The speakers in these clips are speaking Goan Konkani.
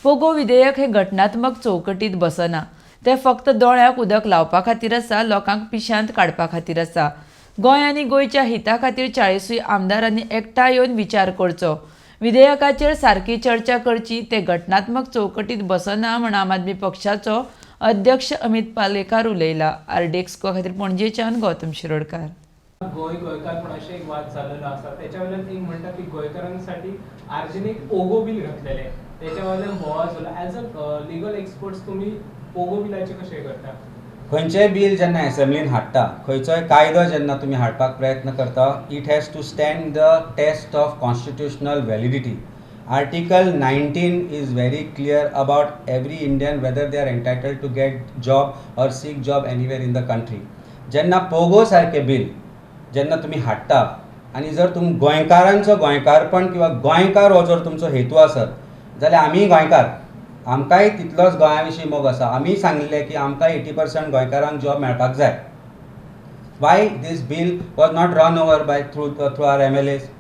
पोगो विधेयक हे घटनात्मक चौकटीत बसना. ते फक्त दोळ्याक उदक लावपा खातीर आसा, लोकांक पिशांत काडपा खातीर आसा. गोंय आनी गोंयच्या हिता खातीर 40 आमदारांनी एकठांय येवन विचार करचो, विधेयकाचेर सारकी चर्चा करची. ते घटनात्मक चौकटीत बसना म्हण आम आदमी पक्षाचो अध्यक्ष अमित पालेकार उलयला. आरडीएक्स गोवा खातीर पणजेच्यान गौतम शिरोडकार. गोंय गोंयकारपणाचे एक वाद चाललेलो आसा. त्याच्या वयल्यान एक म्हणटा की गोंयकारांसाठी आरजीन एक पोगो बील घातलेलें, त्याच्या वयल्यान बोवाळ जालो. एज अ लिगल एक्सपर्ट्स तुमी पोगो बिलाचे कशें करता? खंयचेय बील जेन्ना एसेंब्लीन हाडटा, खंयचोय कायदो जेन्ना तुमी हाडपाक प्रयत्न करता, it has to stand the test of constitutional validity. Article 19 is very clear about every Indian, whether they are entitled to get job or seek job anywhere in the country. जेन्ना पोगो सारकें बील जेन्ना तुमी हाडटा आनी जर तुमी गोंयकारांचो गोंयकारपण किंवा गोंयकार हो जर तुमचो हेतू आसत जाल्यार, आमीय गोंयकार, आमकांय तितलोच गोंया विशीं मोग आसा. आमी सांगिल्लें की आमकां 80% गोंयकारांक जॉब मेळपाक जाय. Why this bill was not run over by through our MLAs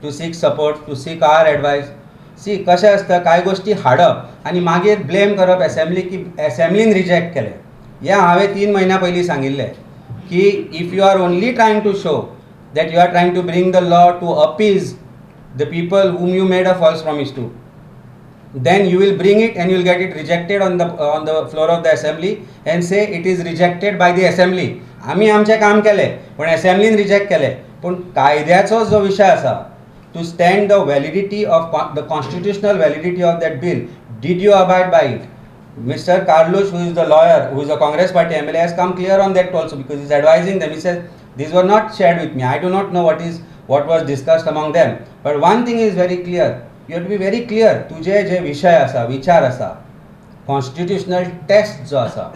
to seek support, to seek our advice? See, कशें आसता, कांय गोश्टी हाडप आनी मागीर ब्लेम करप एसेंब्ली की एसेंब्लीन रिजेक्ट केलें. हें हांवें 3 म्हयन्या पयलीं सांगिल्लें की if you are only trying to show that you are trying to bring the law to appease the people whom you made a false promise to, then you will bring it and you will get it rejected on the floor of the assembly and say it is rejected by the assembly. आमी आमचें काम केलें पण असेंब्लीन रिजेक्ट केलें. पूण कायद्याचो जो विशय आसा, to stand the validity of the constitutional validity of that bill, did you abide by it? Mr. Carlos, who is the lawyer, who is a Congress party MLA, has come clear on that also because he's advising them. He says, "These were not shared with me. I do not know what was discussed among them. But one thing is very clear. You have to be very clear." तुजे जे विशय आसा, विचार आसा, कॉन्स्टिट्युशनल टेस्ट जो आसा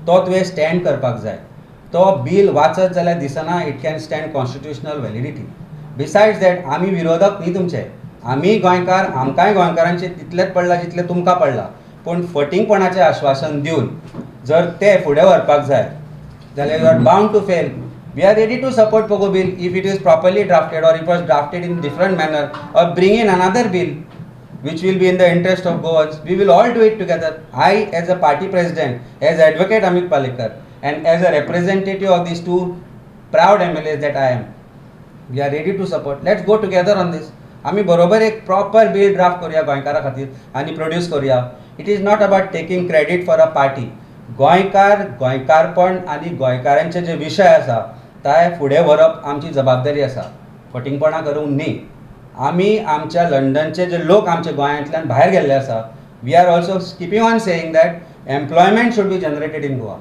तो तुवें स्टँड करपाक जाय. तो बील वाचत जाल्यार दिसना it can stand constitutional validity. Besides that, आमी विरोधक न्ही तुमचे. आमी गोंयकार, आमकांय गोंयकारांचे तितलेच पडला जितलें तुमकां पडला. पूण फटींगपणाचें आश्वासन दिवन जर ते फुडें व्हरपाक जाय जाल्यार you are bound to fail. We are ready to support POGO bill if it is properly drafted or it was drafted in different manner, or bring in another bill which will be in the interest of Goans. We will all do it together. I, as a party president, as Advocate Amit Palekar, and as a representative of these two proud MLAs that I am, we are ready to support. Let's go together on this. आमी बरोबर एक प्रॉपर बिल ड्राफ्ट करूया गोंयकारा खातीर आनी प्रोड्यूस करूया. It is not about taking credit for a party. गोंयकार, गोंयकारपण आनी गोंयकारांचे जे विशय आसा ते फुडें व्हरप आमची जबाबदारी आसा, फटींगपणां करूंक न्ही. आमी आमच्या लंडनचे जे लोक आमच्या गोंयांतल्यान भायर गेल्ले आसा, we are also keeping on saying that employment should be generated in Goa,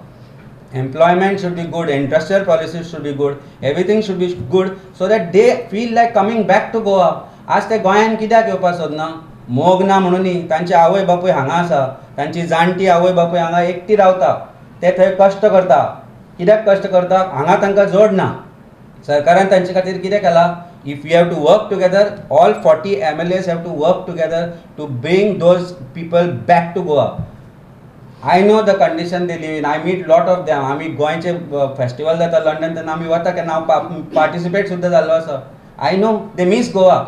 employment should be good, industrial policies should be good, everything should be good, so that they feel like coming back to Goa. आज ते गोंयान कित्याक येवपाक सोदना? मोग ना म्हणून न्ही. तांचे आवय बापूय हांगा आसा, तांची जाणटी आवय बापूय हांगा एकटी रावता. ते थंय कश्ट करता. कित्याक कश्ट करता? हांगा तांकां जोड ना. सरकारान तांचे खातीर कितें केलां? If you have to work together, all 40 MLAs have to work together to bring those people back to Goa. I know the condition they live in. I meet lot of them. आमी गोंयचे फेस्टिवल जाता लंडन तेन्ना आमी वता केन्ना. हांव पार्टिसिपेट सुद्दां जाल्लो आसा. I know they miss Goa.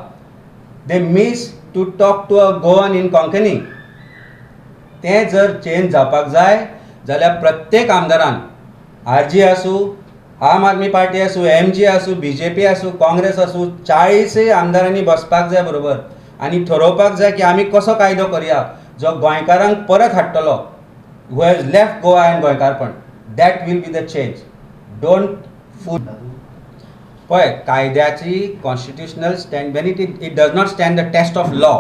They miss to talk to a Goan in Konkani. तें जर चेंज जावपाक जाय जाल्यार प्रत्येक आमदारान, आरजी आसूं, आम आदमी पार्टी आसूं, एमजी आसूं, बीजेपी आसूं, काँग्रेस आसूं, 40 आमदारांनी बसपाक जाय बरोबर आनी ठरोवपाक जाय की आमी कसो कायदो करया जो गोंयकारांक परत हाडटलो who has left Goa and गोंयकारपण. That will be the change. Don't fool. पळय, कायद्याची constitutional stand, when it does not stand the test of law.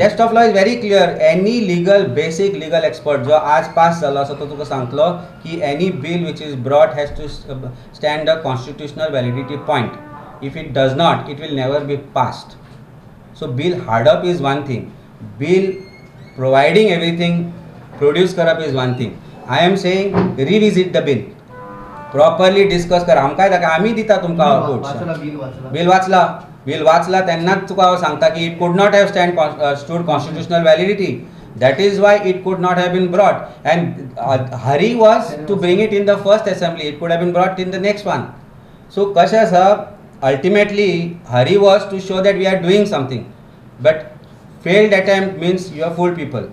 Test of law is very clear. Any legal, basic legal expert जो आज पास जालो आसा तो तुका सांगतलो की any bill which is brought has to stand the constitutional validity point. If it does not, it will never be passed. So bill हाडप is one thing, bill providing everything produce करप is one thing. I am saying, revisit the bill, properly discuss कर. आमकांय दाखय, आमी दिता तुमकां आउटपुट्स. वाचला बिल? वाचला? बिल वाचला. बिल वाचला तेन्नाच तुका हांव सांगता की it could not have stood constitutional validity. That is why it could not have been brought, and hurry was to bring it in the first assembly. It could have been brought in the next one. So कशें आसा, ultimately hurry was to show that we are doing something, but Failed attempt means you have fooled people.